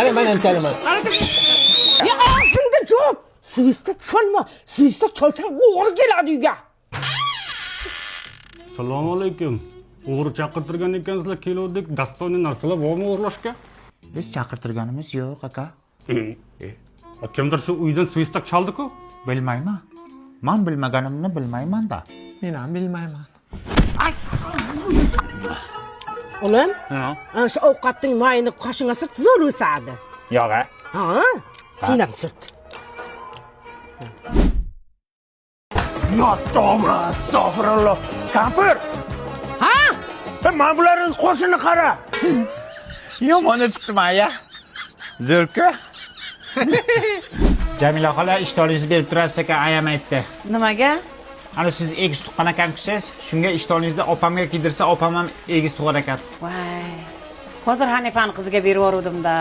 Qara, men ham chalaman. Ya og'zingda jo'p. Свисток chalma. Свисток chalsang o'g'ri keladi uyga. Assalomu alaykum. O'g'ri chaqirtirgan ekansizlar, keluvdik. Достойный narsalar bormi o'g'irlashga? Biz chaqirtirganimiz yo'q, aka. Kimdir shu uydan свисток chaldi-ku. Bilmayman. Man bilmaganimni bilmayman-da. Men ham bilmayman. O'g'lim, Ha. ana shu ovqatning mayini qoshingga surt, zo'r o'sadi. Yo'q, a? Ha? Sen ham surt. Yo, tavba, astag'firulloh. Kampir! Ha? Mana bularning qo'shini qara. Yomoni chiqdi maya. Zo'rku. Jamila xola, ishtoningizni berib turasiz ekan, ayam aytdi. Nimaga? Ana siz egiz tuqqan ekansiz, shunga ishtoningizni opamga kiydirsa, opam ham egiz tug'ar ekan. Voy. Hozir Hanifani qiziga berib yuboruvdim-da.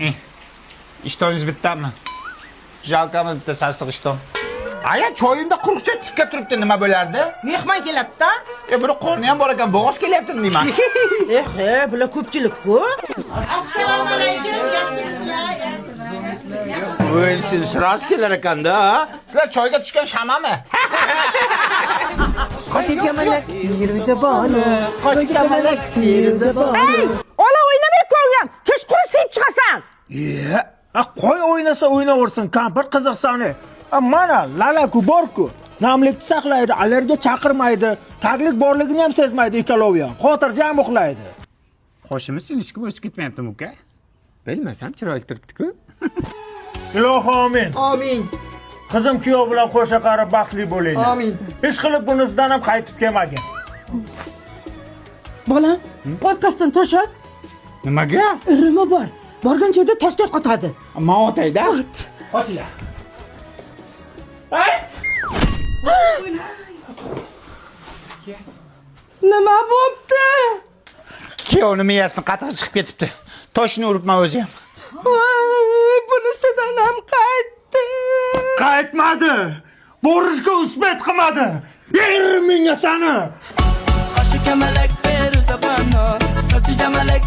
Eh, ishtoningiz bittami? Жалко mi bitta sassiq ishton? Aya, choyimda quruqcha tikka turibdi, nima bo'lardi? Mehmon keladi-da. E, buni qorni ham bor ekan, bo'g'oz kelyaptimi deyman. Eh, bular ko'pchilik-ku. Assalomu alaykum, yaxshimisizlar? O'lsin, сразу kelar ekanda, ha? Sizlar choyga tushgan shamami? Qoshi kamalak Feruza bonu. Qoshi kamalak Feruza bonu. Ey, ola o'ynamay ko'nglim. Kechqurun sevib chiqasan. Ye, qo'y o'ynasa o'ynaversin, kampir qiziqsani. Mana lalaku borku. Namlikni saqlaydi, allergiya chaqirmaydi, taglik borligini ham sezmaydi ikkalovi ham. Xotirjam uxlaydi. Qoshimiz sinishib o'sib ketmayaptimi, uka? Bilmasam, chiroyli turibdi-ku. Ilohi omin. Amin. Qizim kuyov bilan qo'sha qarib baxtli bo'linglar. Amin. Ish qilib bunisidan ham qaytib kelmagin. Bolam, orqasidan tosh ot. Nimaga? Irimi bor. Borgan joyda toshday qotadi. Man otayda. Qochinglar. Nima bo'pti? Kuyovni miyasini qatig'i chiqib ketibdi. Toshni uribman o'zi ham. Voy, bunisidan ham qaytdi. Qaytmadi. Borishga успеть qilmadi. Yer menga sani. Qoshi kamalak Feruza bano, sochi jamalak.